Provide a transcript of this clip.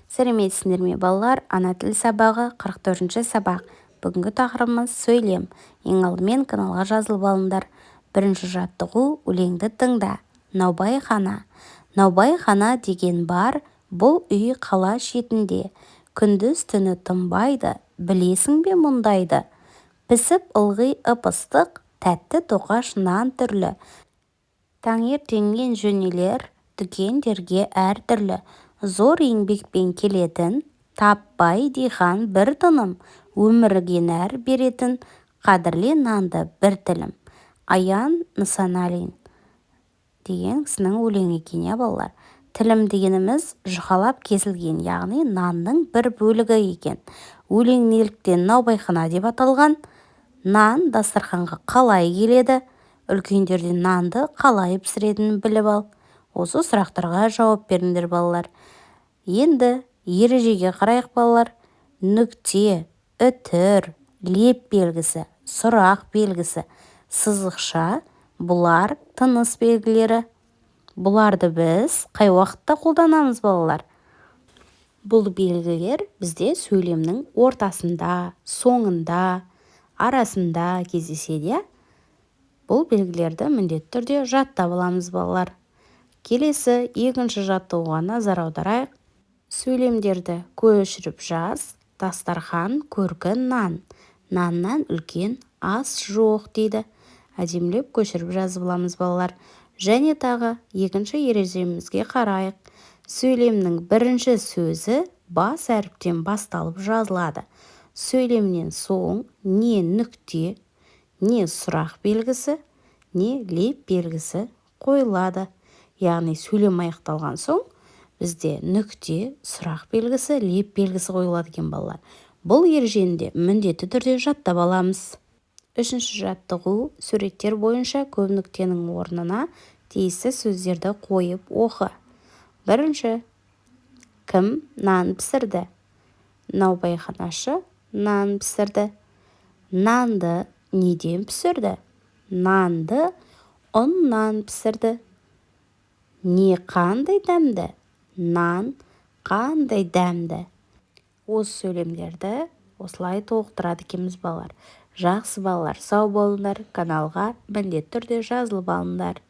Сәлеметсіңдер ме, балалар? Ана тіл сабағы, 44-сабақ. Бүгінгі тақырыбымыз – сөйлем. Ең алдымен каналға жазылып алыңдар. Бірінші жаттығу: өлеңді тыңда. Наубайхана. Наубайхана деген бар, бұл үй қала шетінде. Күндіз-түні тынбайды, білесің бе мұндайды? Пісіп ылғи ып-ыстық, тәтті тоқаш нан түрлі. Таңертеңнен жөнелер дүкендерге әртүрлі. Зор еңбекпен келетін, таппай дихан бір тыным. Өмірге нәр беретін, қадірле нанды бір тілім. Аян Нысаналин деген кісінің өлеңі екен, иә, балалар? Тілім дегеніміз жұқалап кесілген, яғни нанның бір бөлігі екен. Өлең неліктен «Наубайхана» деп аталған? Нан дастарханға қалай келеді? Үлкендерден нанды қалай пісіретінін біліп ал. Осы сұрақтарға жауап беріңдер, балалар. Енді ережеге қарайық, балалар. Нүкте, үтір, леп белгісі, сұрақ белгісі, сызықша – бұлар тыныс белгілері. Бұларды біз қай уақытта қолданамыз, балалар? Бұл белгілер бізде сөйлемнің ортасында, соңында, арасында кездеседі, иә? Бұл белгілерді міндетті түрде жаттап аламыз, балалар. Келесі екінші жаттығуға назар аударайық. Сөйлемдерді көшіріп жаз. Дастархан көркі – нан, наннан үлкен ас жоқ, дейді. Әдемілеп көшіріп жазып аламыз, балалар. Және тағы екінші ережемізге қарайық. Сөйлемнің бірінші сөзі бас әріптен басталып жазылады. Сөйлемнен соң не нүкте, не сұрақ белгісі, не леп белгісі қойылады. Яғни сөйлем аяқталған соң бізде нүкте, сұрақ белгісі, леп белгісі қойылады екен, балалар. Бұл ережені де міндетті түрде жаттап аламыз. Үшінші жаттығу: суреттер бойынша көп нүктенің орнына тиісті сөздерді қойып оқы. Бірінші: кім нан пісірді? Наубайханашы нан пісірді. Нанды неден пісірді? Нанды ұннан пісірді. Не қандай дәмді? Нан қандай дәмді? Осы сөйлемдерді осылай толықтырады екенбіз, балалар. Жақсы, балалар, сау болыңдар. Каналға міндетті түрде жазылып алыңдар.